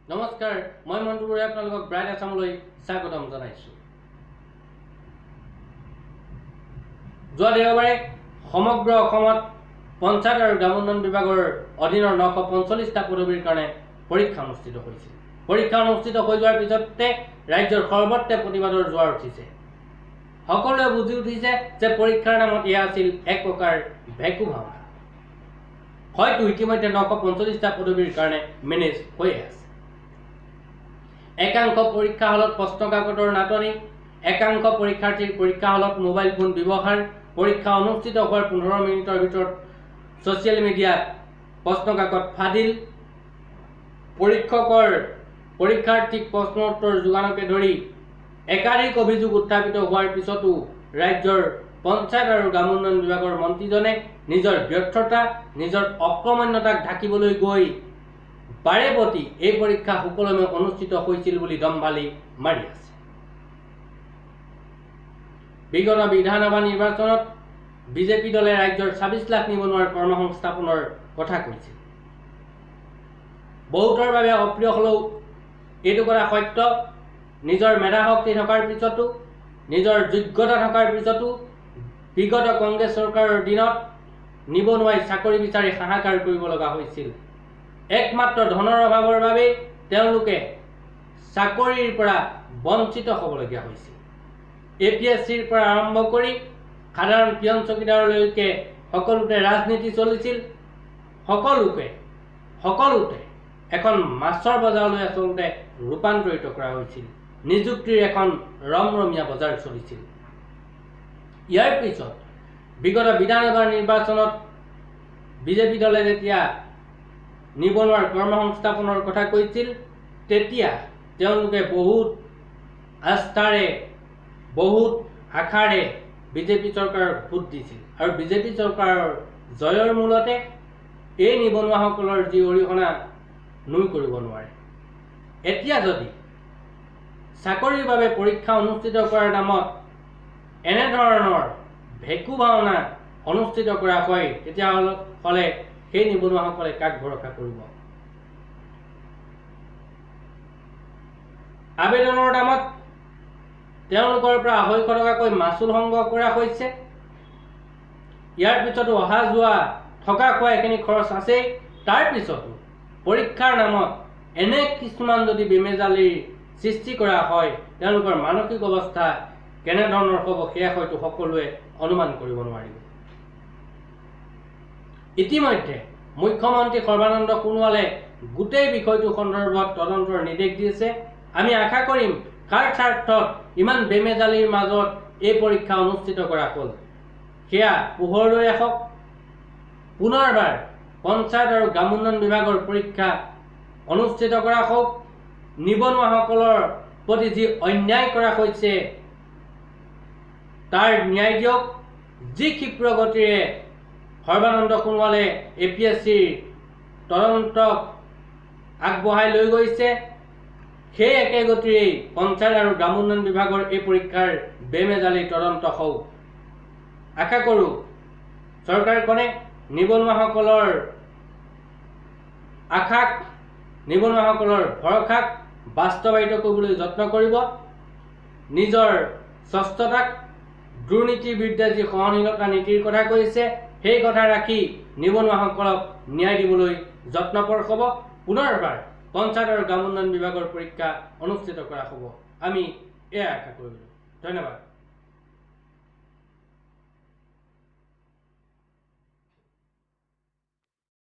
নমস্কাৰ, মই মন্টু বৰুৱাই আপোনালোকক ব্ৰাইট আছামলৈ স্বাগতম জনাইছোঁ। যোৱা দেওবাৰে সমগ্ৰ অসমত পঞ্চায়ত আৰু গ্ৰামোন্নয়ন বিভাগৰ অধীনৰ 945টা পদবীৰ কাৰণে পৰীক্ষা অনুষ্ঠিত হৈছিল। পৰীক্ষা অনুষ্ঠিত হৈ যোৱাৰ পিছতে ৰাজ্যৰ সৰ্বত্ৰে প্ৰতিবাদৰ জোৱাৰ উঠিছে। সকলোৱে বুজি উঠিছে যে পৰীক্ষাৰ নামত এয়া আছিল এক প্ৰকাৰ ভেকু ভাওনা। হয়তো ইতিমধ্যে 945টা পদবীৰ কাৰণে মেনেজ হৈয়ে আছে। একাংশ পৰীক্ষা হলত প্ৰশ্ন কাকতৰ নাটনি, একাংশ পৰীক্ষাৰ্থীৰ পৰীক্ষা হলত মোবাইল ফোন ব্যৱহাৰ, পৰীক্ষা অনুষ্ঠিত হোৱাৰ 15 মিনিটৰ ভিতৰত ছ'চিয়েল মিডিয়াত প্ৰশ্ন কাকত ফাদিল, পৰীক্ষকৰ পৰীক্ষাৰ্থীক প্ৰশ্ন উত্তৰ যোগানকে ধৰি একাধিক অভিযোগ উত্থাপিত হোৱাৰ পিছতো ৰাজ্যৰ পঞ্চায়ত আৰু গ্ৰামোন্নয়ন বিভাগৰ মন্ত্ৰীজনে নিজৰ ব্যৰ্থতা, নিজৰ অকৰ্মণ্যতাক ঢাকিবলৈ গৈ বাৰে প্ৰতি এই পৰীক্ষা সুকলমে অনুষ্ঠিত হৈছিল বুলি দম্ভালি মাৰি আছে। বিগত বিধানসভা নিৰ্বাচনত বিজেপি দলে ৰাজ্যৰ 26 লাখ নিবনুৱাৰ কৰ্মসংস্থাপনৰ কথা কৈছিল। বহুতৰ বাবে অপ্ৰিয় হ'লেও এইটো কথা সত্য, নিজৰ মেধাশক্তি থকাৰ পিছতো, নিজৰ যোগ্যতা থকাৰ পিছতো বিগত কংগ্ৰেছ চৰকাৰৰ দিনত নিবনুৱাই চাকৰি বিচাৰি হাহাকাৰ কৰিব লগা হৈছিল। একমাত্ৰ ধনৰ অভাৱৰ বাবেই তেওঁলোকে চাকৰিৰ পৰা বঞ্চিত হ'বলগীয়া হৈছিল। এ পি এছ চিৰ পৰা আৰম্ভ কৰি সাধাৰণ পিয়ন চকীদাৰলৈকে সকলোতে ৰাজনীতি চলিছিল। সকলোতে এখন মাছৰ বজাৰলৈ আচলতে ৰূপান্তৰিত কৰা হৈছিল। নিযুক্তিৰ এখন ৰমৰমীয়া বজাৰ চলিছিল। ইয়াৰ পিছত বিগত বিধানসভা নিৰ্বাচনত বিজেপি দলে যেতিয়া নিবনুৱাৰ কৰ্মসংস্থাপনৰ কথা কৈছিল, তেতিয়া তেওঁলোকে বহুত আস্থাৰে, বহুত আশাৰে বিজেপি চৰকাৰক ভোট দিছিল। আৰু বিজেপি চৰকাৰৰ জয়ৰ মূলতে এই নিবনুৱাসকলৰ যি অৰিহণা নুই কৰিব নোৱাৰে। এতিয়া যদি চাকৰিৰ বাবে পৰীক্ষা অনুষ্ঠিত কৰাৰ নামত এনেধৰণৰ ভেকু ভাওনা অনুষ্ঠিত কৰা হয়, তেতিয়াহ'লে সেই নিবনুৱাসকলে কাক ভৰসা কৰিব? আবেদনৰ নামত তেওঁলোকৰ পৰা 250 টকাকৈ মাচুল সংগ্ৰহ কৰা হৈছে। ইয়াৰ পিছতো অহা যোৱা, থকা খোৱা এইখিনি খৰচ আছেই। তাৰ পিছতো পৰীক্ষাৰ নামত এনে কিছুমান যদি বেমেজালিৰ সৃষ্টি কৰা হয়, তেওঁলোকৰ মানসিক অৱস্থা কেনেধৰণৰ হ'ব সেয়া হয়তো সকলোৱে অনুমান কৰিব নোৱাৰিব। ইতিমধ্যে মুখ্যমন্ত্ৰী সৰ্বানন্দ সোণোৱালে গোটেই বিষয়টো সন্দৰ্ভত তদন্তৰ নিৰ্দেশ দিছে। আমি আশা কৰিম কাৰ স্বাৰ্থত ইমান বেমেজালিৰ মাজত এই পৰীক্ষা অনুষ্ঠিত কৰা হ'ল সেয়া পোহৰলৈ আহক। পুনৰবাৰ পঞ্চায়ত আৰু গ্ৰামোন্নয়ন বিভাগৰ পৰীক্ষা অনুষ্ঠিত কৰা হওক। নিবনুৱাসকলৰ প্ৰতি যি অন্যায় কৰা হৈছে তাৰ ন্যায় দিয়ক। যি ক্ষিপ্ৰ গতিৰে সৰ্বানন্দ সোণোৱালে এ পি এছ চিৰ তদন্তক আগবঢ়াই লৈ গৈছে, সেই একে গতিৰেই পঞ্চায়ত আৰু গ্ৰামোন্নয়ন বিভাগৰ এই পৰীক্ষাৰ বেমেজালিৰ তদন্ত হওক। আশা কৰোঁ চৰকাৰখনে নিবনুৱাসকলৰ আশাক, নিবনুৱাসকলৰ ভৰসাক বাস্তৱায়িত কৰিবলৈ যত্ন কৰিব। নিজৰ স্বচ্ছতাক, দুৰ্নীতিৰ বিৰুদ্ধে যি সহনশীলতা নীতিৰ কথা কৈছে, সেই কথা ৰাখি নিবনুৱাসকলক ন্যায় দিবলৈ যত্নপৰ হ'ব। পুনৰবাৰ পঞ্চায়ত আৰু গ্ৰামোন্নয়ন বিভাগৰ পৰীক্ষা অনুষ্ঠিত কৰা হ'ব, আমি এয়া আশা কৰিলোঁ। ধন্যবাদ।